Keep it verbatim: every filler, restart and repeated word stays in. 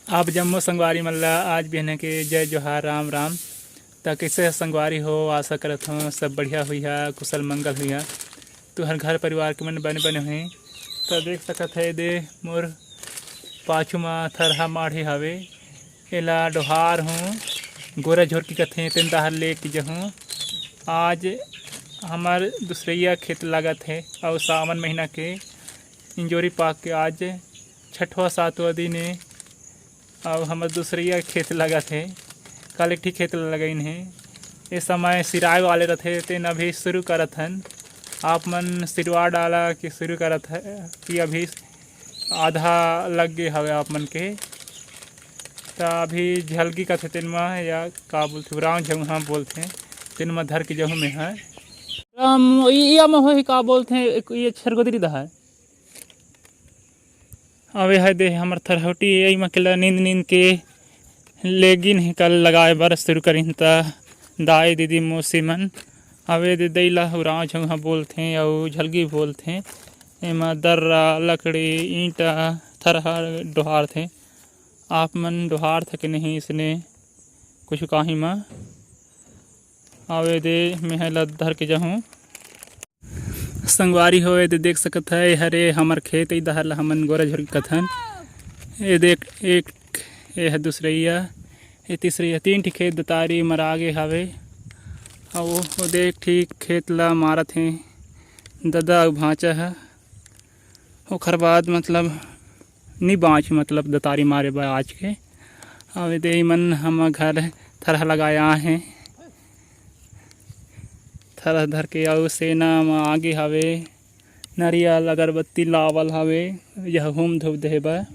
आप जम्मो संगवारी मन ला आज बिहने के जय जोहार, राम राम। त कइसे संगवारी हो? आशा करत हों सब बढ़िया हुई है, कुशल मंगल हुई है। तुहर घर परिवार के मन बने बने होही। त देख सकत है दे मोर पाछू मा थरहा माढ़े हवे, एला डोहार हूँ, गोरा झोरकी कथे, तेन डहर लेके जहूँ। आज हमर दूसरइया खेत लागत हे अउ सावन महीना के इंजोरी पाक के आज छठवा सातवां दिन हे। अउ हमर दूसरइया खेत लागत हे, काल एक ठी खेत ल लगाइन हे। ए समय सिराय वाले रथे, तेन अभी शुरू करत हन। आप मन सिरवा डाला के शुरू करत है कि अभी आधा लग गे हवे आप मन के। त अभी झलकी कथे तेन म, या का बोलथे, उरांव झंगहा बोलथे, तेन म धर के जहूँ में है। राम, ई, ई म होही का बोलथे, एक ये छरगोदरी दहा। अबे है दे हमर थरहौटी, एई म केला नींद नींद के लेगिन हे, कल लगाए बर शुरू करिन त दाई दीदी मौसी मन। अबे दे दई ला उरांव झंगहा बोलथे अउ झलकी बोलथे। एमा दर्रा, लकड़ी, ईंटा, थरहा डोहारथे। आप मन डोहारथे के नहीं इसने कुछ काही म? अबे दे मेंह ला धर के जहूँ। संगवारी हो, ए दे देख सकत है, ए हरे हमर खेत, ए डहर ला हमन गोरा झोरकी कथन। ए देख, एक, ए ह दूसरइया, ए तीसरइया, तीन ठी खेत दतारी मरा गे हवे। अउ ओ देख, ठीक खेत ला मारत हे ददा अउ भांचा ह। ओखर बाद मतलब नी बाँच, मतलब दतारी मारे बर आज के। अउ ए दे मन हमर घर थरहा लगाए आए हे। थरहा धर के अउ सेना म आगे हवे, नरियल अगरबत्ती लावल हवे, यह हूम धूप देहे बर।